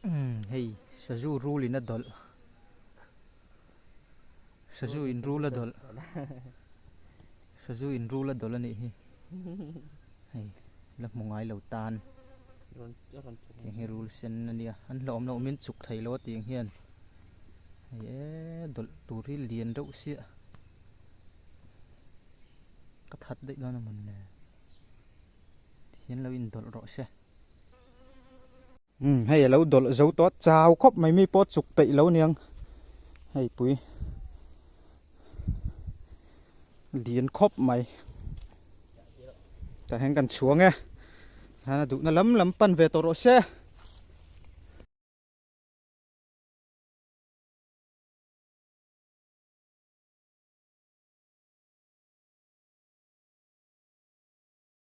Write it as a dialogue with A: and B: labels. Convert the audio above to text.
A: Umm hei sazu rul in a dawlh sazu in rul a dawlh sazu in rul a dawlh a nih hi hei la hmu ngai lo tan tiang hi rul sen a nia an hlauhawm loh min chuk thei lo a tiang hian hei e dawlh tur hi lian deuh siah ka that daih dawn a mawn le tihian lo indawlh rawh se. Umm hei alo dawlh zo tawh a chau khawp mai mi pawh chuk peih lo aniang hei pui lian khawp mai tah hian kan chhuang e hian a duhna lam lam pan ve tawh rawh se.